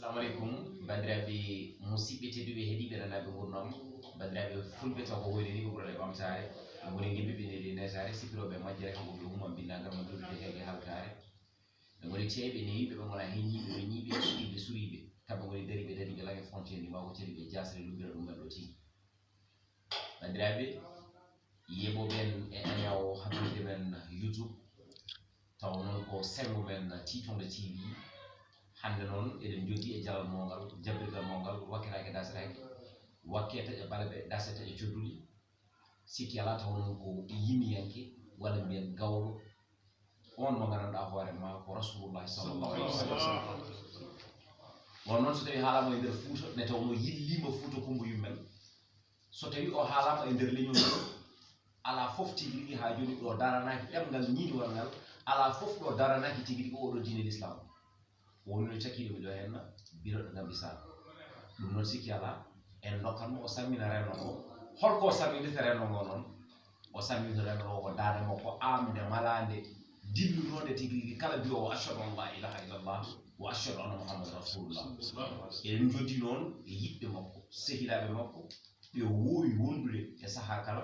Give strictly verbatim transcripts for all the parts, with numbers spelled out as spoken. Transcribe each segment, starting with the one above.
Assalamu aleykum, banndiraaɓe musidɓe tedduɓe heɗiiɓe nanaaɓe ngurnam, banndiraaɓe fulɓe taw ko hoyni ni ko ɓurale ɓamtaare, ɓe ngoni ngimɓe ɓe neli netaare, sippirooɓe majjere ko ɓurɓe humam binndangal mo duɗude heege halkaare. Ɓe ngoni teeɓe newiiɓe, ɓe ngona heññiiɓe, ɓe ñiiɓe, suriiɓe, suriiɓe, kamɓe ngoni dariiɓe, dariiɓe lange fontendi ma ko caliɓe jasre lubbira ɗum men ɗo tigi. Banndiraaɓe, yeɓoɓe en e añawo hakkilde men YouTube, taw noon ko sengo men Tiitonde T V. Hannde noon eɗen njoddi e jalal mongal, jabbirgal mongal, wakketaake dasetaake, wakketa e balaɓe daseta e codduli. Sikki alaa taw noon ko yimiyanke, walla mbiyen gawlo, on mo nganndanɗaa hoore ma ko Rasulullah sallallahu alaihi wasallam. Won noon so tawi haalama e nder Fuuta, ne taw no yillima Fuuta Kumba Yummel. So tawi o haalama e nder leñol ngol, alaa fof tigi rigi haa jooni ɗo daranaaki ɗemngal ñiiñuwal ngal, alaa fof ɗo daranaaki tigi rigi oɗo diine l'islam. Woni no cakiiɗo mi ɗo henna, biroɗo ngam misal. Ɗum noon sikki alaa, en ndokkan mo o sammina renndo ngo. Holko o samminirta renndo ngo noon? O samminirta renndo ngo ko daande makko aamnde malaande, dillunoonde tigi rigi kala mbiyowo ashhadu an la ilaha illallah wa ashhadu anna Muhammad rasulullah. Eɗen njoddi noon e yiɗɓe makko, sehilaaɓe makko, ɓe o woowi wondude e sahaa kala,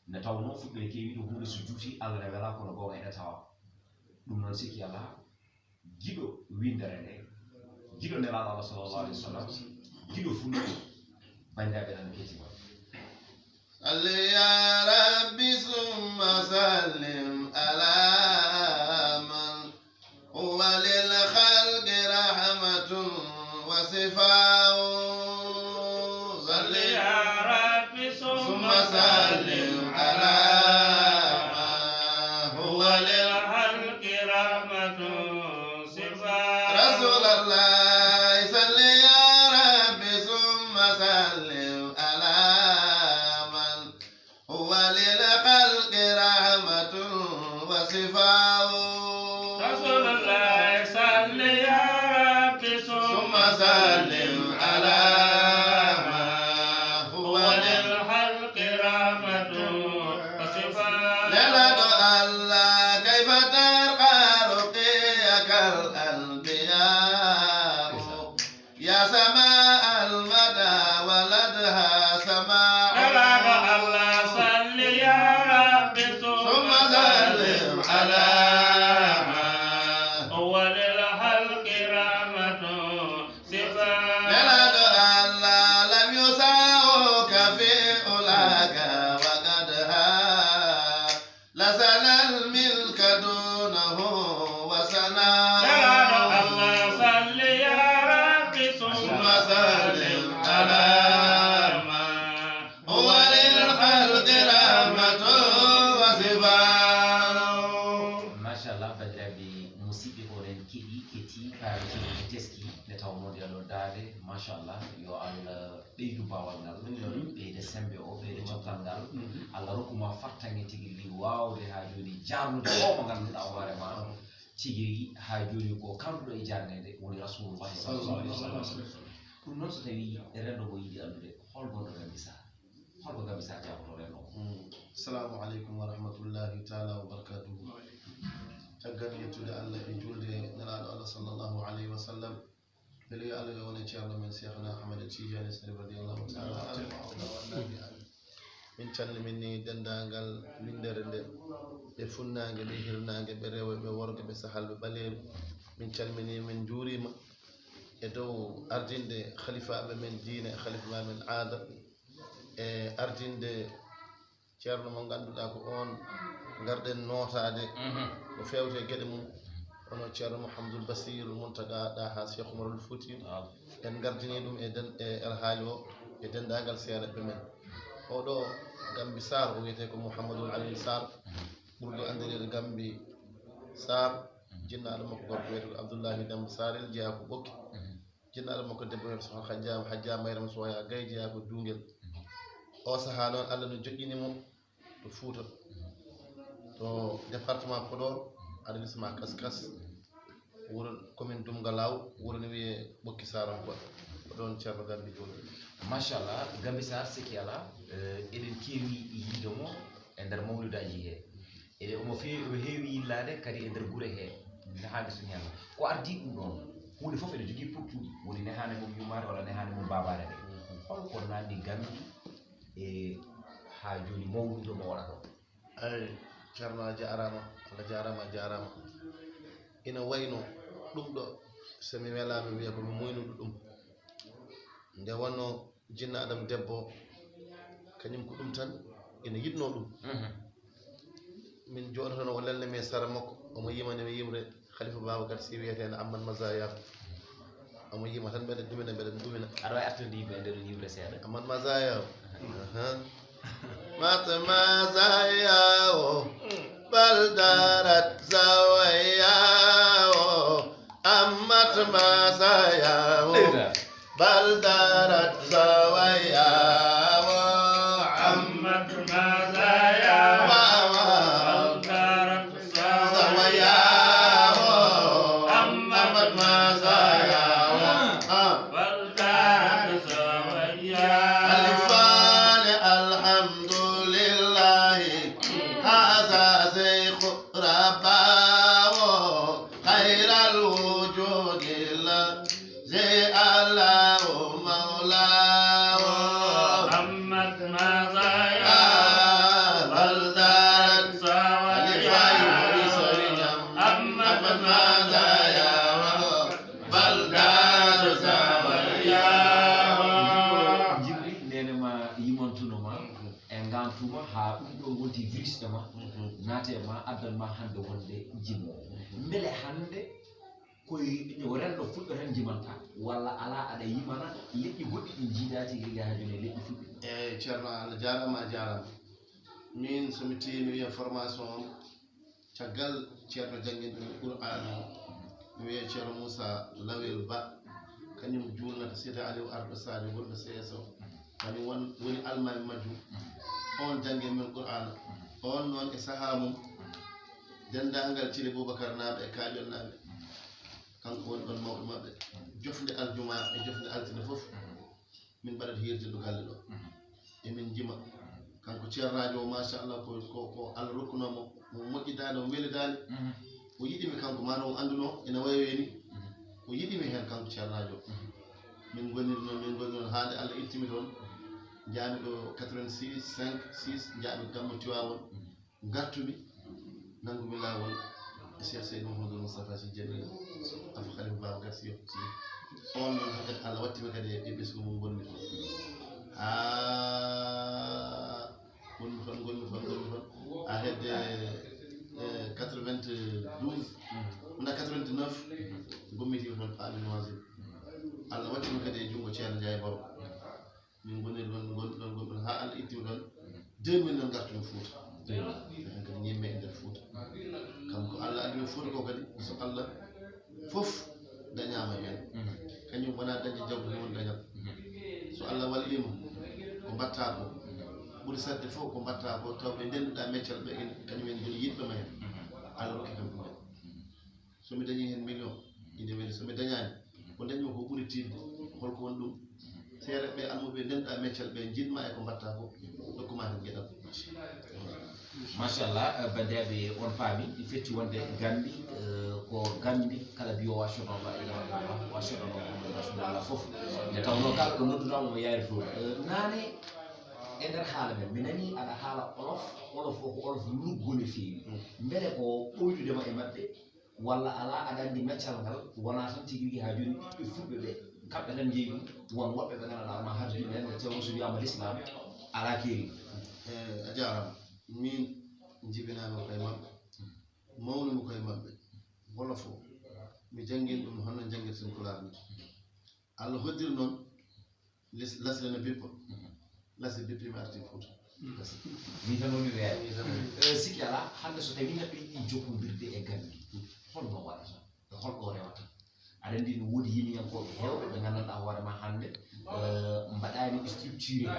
nde tawnoo fuɗɗoye keewiiɗo huunde so juuti, Allah ne welaa, kono goonga ene tawa. Ɗum noon sikki alaa, giɗo winndere nde, giɗo Nelaaɗo Allah sallallahu alaihi wasallam, giɗo fulɓe, banndiraaɓe nana keetima. صل يا رب ثم سلم على من هو للخلق رحمة وشفاء. صل يا رب ثم سلم على من هو للخلق رحمة وشفاء. رسول الله صل يا رب ثم سلم على من هو للخلق رحمة وشفاء. رسول الله صل يا رب ثم سلم على ما هو للخلق رحمة وشفاء. Nelaaɗo Allah, كيف ترقى رقيك الأنبياء. يا سماء المدى ولدها سماء. Nelaaɗo Allah صل يا رب ثم سلم على ما هو للخلق رحمة شفاء. Nelaaɗo Allah لم يساوك في علاك وقدها. لسنا منك دونه وسنا. Nelaaɗo Allah صل يا رب ثم سلم على ما هو للخلق رحمة وشفاء. Machallah, banndiraaɓe musidɓe, oɗon keɗii, keɗii, paami, teski, nde tawnoo ndee ɗoo daande, machallah, yo Allah ɓeydu baawal ngal, ɓeyda semmbe o, ɓeyda coftal ngal. Allah rokku ma fartaŋŋe tigi rigi waawde haa jooni jaarnude o mo ngannduɗaa hoore ma tigi rigi haa jooni ko kalduɗo e jaarneede woni Rasulullah sallallahu alaihi wasallam. Ɗum noon so tawi renndo ngo yiɗi anndude hol gonɗo Gambi Sarr, hol ko Gambi Sarr jaabotoo renndo ngo? Assalamu aleykum wa rahmatullahi taala wa barakatuhu. Caggal yettude Allah e julde Nelaaɗo Allah sallallahu alaihi wasallam, Weli Allah yo wone Ceerno men Seexna Ahmada Tijaani Sariif radiyallahu taala anhu wa anna bi anhu. Min calmini denndaangal winndere nde, ɓe funnaange, ɓe hirnaange, ɓe rewɓe, ɓe worɓe, ɓe sahalɓe, ɓaleeɓe. Min calmini, min njuuriima e dow ardinde khalifaaɓe men diine, khalifa men aada, e ardinde Ceerno mo ngannduɗaa ko oon ngarɗen nootaade ko feewte geɗe mum, hono Ceerno Mouhamadoul Bassirou Mountaga Daha Cheikh Oumarul Fouti. En ngardini ɗum e den-, e alhaali o e denndaangal seereɓe men. Oɗo Gambi Sarr, o wiyetee ko Mouhamadoul Amin Sarr, ɓurɗo anndireede Gambi Sarr, jinnaaɗo makko gorko wiyetee ko Abdoullahi Demba Sarel, jeyaa ko Ɓokki. Jinnaaɗo makko debbo wiyetee Sokhna Hajja, Hajja Mayrama Soya Gaye, jeyaa ko Duungel. O sahaa noon, Allah no joƴƴini mo to Fuuta, to département Podor, arrondissement Kaskas, wuro, commune Dumgalaw, wuro no wiyee Ɓokki Sarankoɓe. Ko ɗoon Ceerno Gambi jooɗi. Machallah, Gambi Sarr, sikki alaa, eh, eɗen keewi yiide mo e nder mawlidaaji he. Eɗe omo fe-, omo heewi yillaade kadi e nder gure he, nde haalde so ñaama. Ko ardii ɗum ɗoon? Huunde fof ene jogii puccuɗi, woni nehaande mum yummaare walla nehaande mum baabaare nde. Hol ko nanndi Gambie e haa jooni mawluudo mo waɗata o? Eyi, Ceerno, a jaaraama, Allah jaaraama, a jaaraama. Ina wayno ɗum ɗo, so mi welaa, mi wiya ko mi moynuɗo ɗum. Nde wonno jinnaɗam debbo, kañum ko ɗum tan ina yiɗno ɗum. Min jooɗotono o lelna mi e sara makko, omo yimani mi yimre Khalifa Babacar Sy wiyeteende Amman Mazaya. Omo yima tan, mbeɗa ɗumina, mbeɗa ɗumina. Aɗa wawi artirde yimɓe e nder yimre seeɗa? Amman Mazaya. Aha. Mat Mazaya o, bal darat zawaya o, Ammat Mazaya o. Bal darat zawaya o, Ammat Mazaya o. Bal darat zawaya o, Ammat Mazaya o. Bal darat zawaya. Alifan alhamdulillahi, haza shaykhu rabbawo, khayral wujudi la. Ze Allahu Mawlahu. Ammat Mazaya. Bal darat zawaya. Khalifa yi woni sori jam. Ammat Mazaya. Bal darat zawaya. Jibril, nene ma yimantuno ma, e ngantuma ha ɗum ɗo wonti virus e ma, naate ma, addan ma hande wonde jimmo. Mbele hande koye no renndo fulɓe tan njimanta, walla alaa aɗa yimana leƴƴi goɗɗi ɗi njiidaa tigi rigi haa jooni e leƴƴi fulɓe? Eeyi, Ceerno, Allah jaaraama, a jaaraama. Miin, so mi tini wiya formation on, caggal Ceerno jannginɗo mi Qur'aana o, mi wiya Ceerno Moussa Lawel Ba, kañum juulnata Seydi Aliou Arɗo Sadio gonɗo C S O. Kañum won, woni almaami majjum. On janngi min Qur'aana. On noon e sahaa mum, denndaangal Thillé Boubacar naaɓe e Kaaƴon naaɓe, kanko woni ɗoon mawɗo maɓɓe. Jofnde aljuma e jofnde altine fof, min mbaɗat hiirde ɗo galle ɗo. Emin njima. Kanko ceernaajo o, machallah, ko, ko, ko Allah rokkunoo mo, mo moƴƴidaande, mo welidaande. O yiɗi mi kanko, maanaam o annduno ene wayi wayni. O yiɗi mi heen kanko ceernaajo o. Min ngoniri noon, min ngoniri noon haa nde Allah itti mi toon. Njaami ɗo quatre-vingt-six, cinq, six, njaami Gammu Tiwaawoon. Ngartumi, nanngumi laawol e Cheikh Seydou Mouhamadou Moustapha Sy Jamil, Abou Khalifa Babacar Sy. On noon hakkadi Allah watti mi kadi e ɓesngu mum ngonmi toon. Haa ngonmi toon, ngonmi toon, ngonmi toon. Haa hedde, eh, quatre-vingt-douze, wona quatre-vingt-neuf, ngummitii toon, paami Noisy. Allah watti mi kadi e junngo Ceerno Njaay Boro. Min ngoni ɗon, ngoni ɗon, ngoni ɗon, haa Allah itti mi ɗon. Deux mille noon ngartumi Fuuta. Deux mille. Enen kadi ñimme e nder Fuuta. Kam ko Allah addi mi Fuuta ko kadi, so Allah fof dañaama heen. Kañum wonaa dañde jawdi, won dañal. So Allah walliima, ko mbaɗtaa ko, ɓuri saɗde fof ko mbaɗtaa ko, taw ɓe ndennduɗaa meccal ɓe, en, kañum en ngoni yiɗɓe ma heen. Allah rokki kam ɗum. So mi dañii heen million, ine weli. So mi dañaani, ko dañmi ko ɓuri tiiɗde. Holko woni ɗum? Seeɗa ɓe almuɓe ndennduɗaa meccal ɓe, njiɗ ma e ko mbaɗtaa ko, ndokku ma heen geɗal. Machallah, eh, banndiraaɓe, on paami, ɗi fetti wonde Gambi, eh, ko Gambi kala mbiyo wa ashhadu an la ilaha illallah, wa ashhadu anna Muhammadan rasulullah fof. Nde tawnoo kala ɗo nodduɗaa mo, mo yaari toon. Eh, naane, e nder haala men, mi nanii aɗa haala Wolof, Wolof o ko Wolof luggu no feewi. Mbele ko ɓooydude ma e maɓɓe, walla alaa, aɗa anndi meccal ngal wonaa tan tigi rigi haa jooni ɓiɓɓe fulɓe ɓe, kamɓe tan njeyi ɗum, won woɓɓe ɓe nganndanɗaa ma harjuɓe heen, nde tawnoo so wiyaama lislaam alaa keeri. Eh, a jaaraama. Miin njibinaama koye maɓɓe, mawnumi koye maɓɓe, Wolof o, mi janngini ɗum hono njanngirten Pulaar ni. Allah hoddiri noon, les-, lasre no bippa. Lasre bippi, mi arti Fuuta. Ni tan woni weere. Ni tan woni. Eh, sikki alaa, hannde so tawii neɗɗo yiɗi jokkondirde e Gambi, holno waɗata? E holɗo rewata? Aɗa anndi no woodi yimiyankooɓe heewɓe ɓe nganndanɗaa hoore ma hannde, eh, mbaɗaani structuré.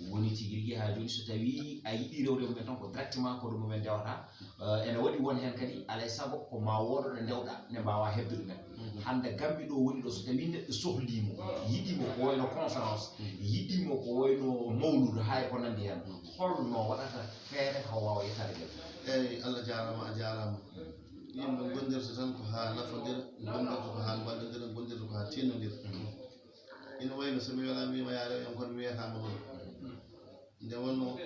Woni tigi rigi haa jooni so tawii a yiɗi rewde mumen tan ko directement ko ɗum mumen ndewata. Eh, ene waɗi won heen kadi, alaa e sago, ko ma wooɗo ɗo ndewɗaa, nde mbaawaa heɓde ɗumen. Hannde Gambi ɗo woni ɗo, so tawii neɗɗo sohlii mo, yiɗi mo ko wayno conférence, yiɗi mo ko wayno mawludu, haa e ko nanndi heen, holno waɗata feere haa o waawa yettaade Gambi? Eeyi, Allah jaaraama, a jaaraama. Yimɓe gondirta tan ko haa nafondira, gondirta ko haa mballondira, gondirta ko haa tinnondira. Ina wayno so mi wela mi wima yaare en kono mi wiyata mo noon. Nde wonno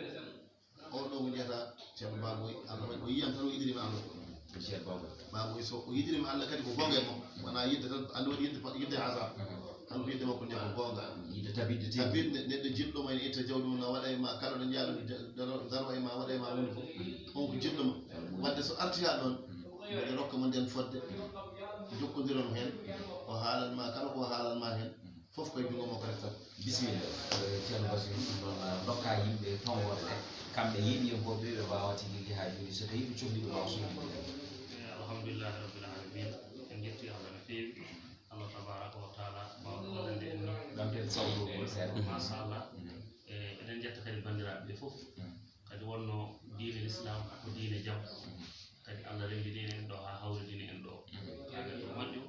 o ɗo mo jeyata Ceerno Baboy, Allah waɗi o yiyam tan o yiɗirima Allah. Ceerno Baboy. Baboy so o yiɗirima Allah kadi ko goonga e makko. Wona yidde tan, andi waɗi yidde, yidde hasard. Tan ko yidde makko nde ko goonga. Yidde tabitde tigi. Tabitde neɗɗo jiɗɗo ma ene itta jawdi mum na waɗa e ma, kala ɗo jaaɗo daro e ma, waɗa e ma woni fof. On ko jiɗɗo ma. Wadde so arti ha ɗon, mboɗo rokka mo nden fodde. Jokkondiron hen. O haalan ma kala ko haalan ma hen. Fof koye junngo makko reftat. Bisimilla. Eh, Ceerno Basiru, ɗum noon, eh, ndokka yimɓe toŋngorde ɓe, kamɓe yeeɗiyankooɓe ɓe, ɓe mbaawa tigi haa jooni, so tawii ɓe cohli, ɓe mbaawa sohlude. Eh, alhamdulillahi rabbil alamin. En njetti Allah no feewi. Allah tabaraka wa taala ko waɗande en ni. Ɗamtel sawto ngol seeɗa. Machallah. Mm. Eh, eɗen njetta kadi banndiraaɓe ɓe fof. Mm. Kadi wonno diine Islam ko diine jam. Mm. Kadi Allah renndini en ɗo haa hawridini en ɗo. Mm. Kaga ko moƴƴo,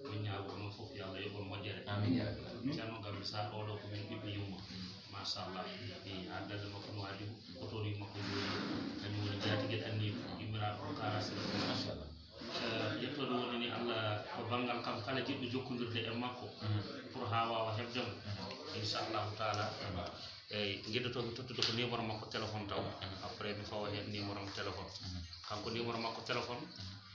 ko ñaago onon fof yo Allah yoɓon moƴƴere. Amin ya Rabbi. Ceerno Gambi Sarr oɗo ko min ɓiɓɓe yumma. Mm. Machallah. Haa galle makko no waɗi, ko toon yumma ko jooɗi. Kañum woni jaatigel anniiɗo, yummiraaɗo o Kara Sila. Machallah. Eh, yettode woni ni Allah ko banngal kam kala jiɗɗo jokkondirde e makko. Mm. Pour haa waawa heɓde mo. Mm. Inchallahu taala. Mm. Eyyi, ngiɗɗotoomi tottude ko numéro makko téléphone taw. Mhm. Après mi fawa heen numéro mo téléphone. Mhm. Kanko numéro makko téléphone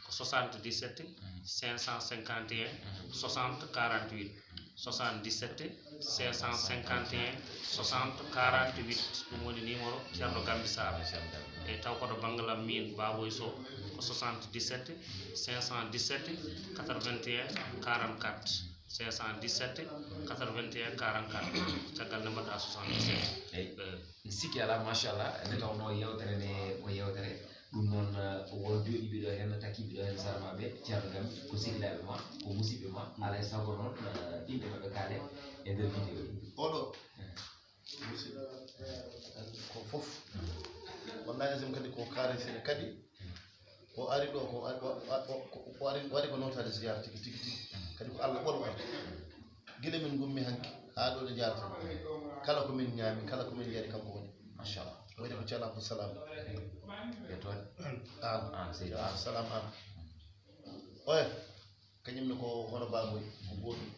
ko soixante-dix-sept cinq cent cinquante et un soixante quarante-huit. Soixante-dix-sept cinq cent cinquante et un soixante quarante-huit. Ɗum woni numéro Ceerno Gambi Sarr. Ceerno Gambi. Eyyi, taw ko to banngal am min Baboy Sow ko soixante-dix-sept cinq cent dix-sept quatre-vingt-un quarante-quatre. Cinq cent dix-sept quatre-vingt-un quarante-quatre. Caggal nde mbaɗɗa soixante-dix-sept. Eyyi. Eh. Mi sikki alaa, machallah, nde tawnoo yeewtere nde ko yeewtere. Ɗum noon, eh, won jooɗiiɓe ɗo heen, takkiiɓe ɗo heen, sarmaaɓe, Ceerno Gambi, ko sehilaaɓe ma, ko musiɓɓe ma, alaa e sago noon, eh, innde maɓɓe kaale e nder vidéo ɗi. Oɗo. Eh. Musidɗo, ko fof. Wallahi azim kadi ko Kara Sila kadi. O ari ɗo, ko ari, o, o, o, o ari, waɗi ko nootaade ziyaara tigi, tigi, tigi. Kadi ko Allah ɓolo arde. Gila min ngummi hanki, haa ɗo ɗo jaarata. Kala ko min ñaami, kala ko min yari, kanko woni. Machallah. Woni ko Ceerno Abdou Salam. E toon? Aan. Aan, seydi Aan. Salam Aan. Oye, kañum ne ko hono Baboy, ko gootum.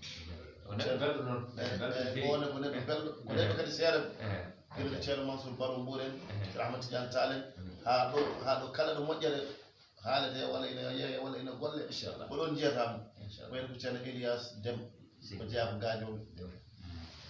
O neɗɗo belɗo noon. Eh, belɗo eh, feewi. O ne ko neɗɗo belɗo, ko neɗɗo kadi seereɓe. Eh, eh. Gila Ceerno Mansour Baro Mbour en, eh. Ceerno Ahmad Tidiane Tall en, eh. Haa ɗo, haa ɗo kala ɗo moƴƴere haalete walla ina yeye walla ina golle. Inchallah. Ko ɗon njiyata mo. Inchallah. Wayno ko Ceerno Elias Dem. Si. Ko jeyaa ko Gaajooli. Dem.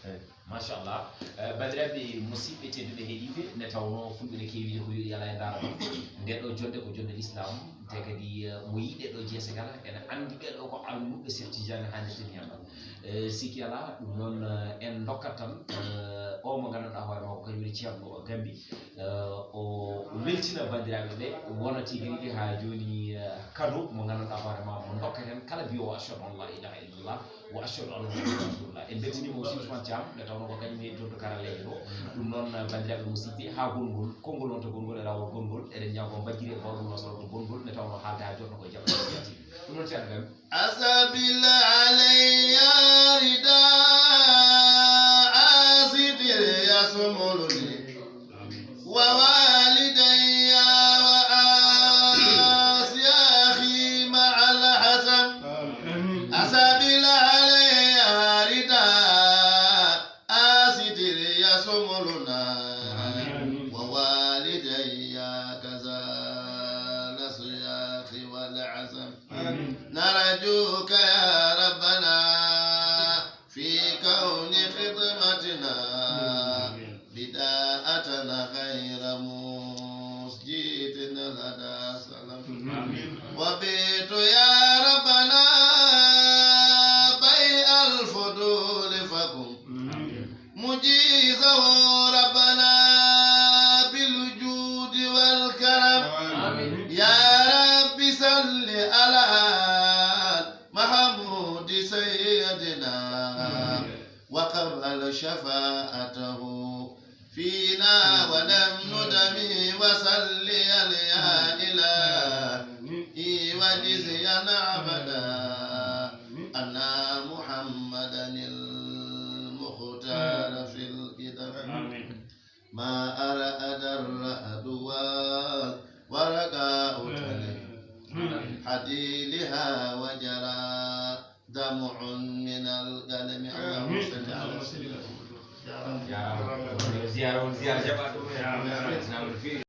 Eyyi. Machallah. Eh, banndiraaɓe musiɓɓe tedduɓe heɗiiɓe, nde tawnoo fulɓe ne keewi ko wiide yalaa e ndaara ɗum. Nde ɗo jonnde ko jonnde l'islam, te kadi, eh, mo yiɗe ɗo jeese kala, ene anndi ɓe ɗo ko almuɓɓe Cheikh Tidiane haa nde teni Allah. Eh, sikki alaa, ɗum noon, eh, en ndokkat tan, eh, o mo ngannduɗaa hoore makko kañum woni Ceerno Gambi. Eh, o weltina banndiraaɓe ɓe, wona tigi rigi haa jooni, eh, kado mo ngannduɗaa hoore ma mo ndokkaten kala mbiyo wa ashhadu an la ilaha illallah wa ashhadu anna Muhammadan rasulullah. En mbeltiniima aussi Ousmane Thiam, nde tawnoo ko kañum heddii toon to karalleeje to. Ɗum noon, eh, banndiraaɓe musiɓɓe, haa gongol, konngol wonta gongol e laawol gongol, eɗen ñaago mbajjiri e bawɗo mo sorto gongol, nde tawnoo haalde haa jotno ko e jaɓɓal. Ɗum noon Ceerno Gambi. أسبل علي رداء ستر يشملني ووالدي وأسياخي مع الحسن. أسبل علي رداء ستر يشملنا ووالدي كذا الأسياخ والحسن. آمين. نرجوك يا ربنا في كون خدمتنا بداءتنا غير مسجد لدى سلف. آمين. وبيت يا ربنا بيع الفضول فكن. آمين. مجيزه ربنا بالجود والكرم. آمين. يا رب صل على محمود سيدنا وقبل شفاعته فينا ولم ندم وصل يا إلهي وجزيا أبدا أن محمدا المختار في القدم. آمين. ما أرعد الرعد والورقاء تلف. آمين. عديلها وجرى دمع من القلم. اللهم صل على سيدنا محمد. يا رب. Ziyaara on, ziyaara jaɓaaɗo. Naam, no feewi.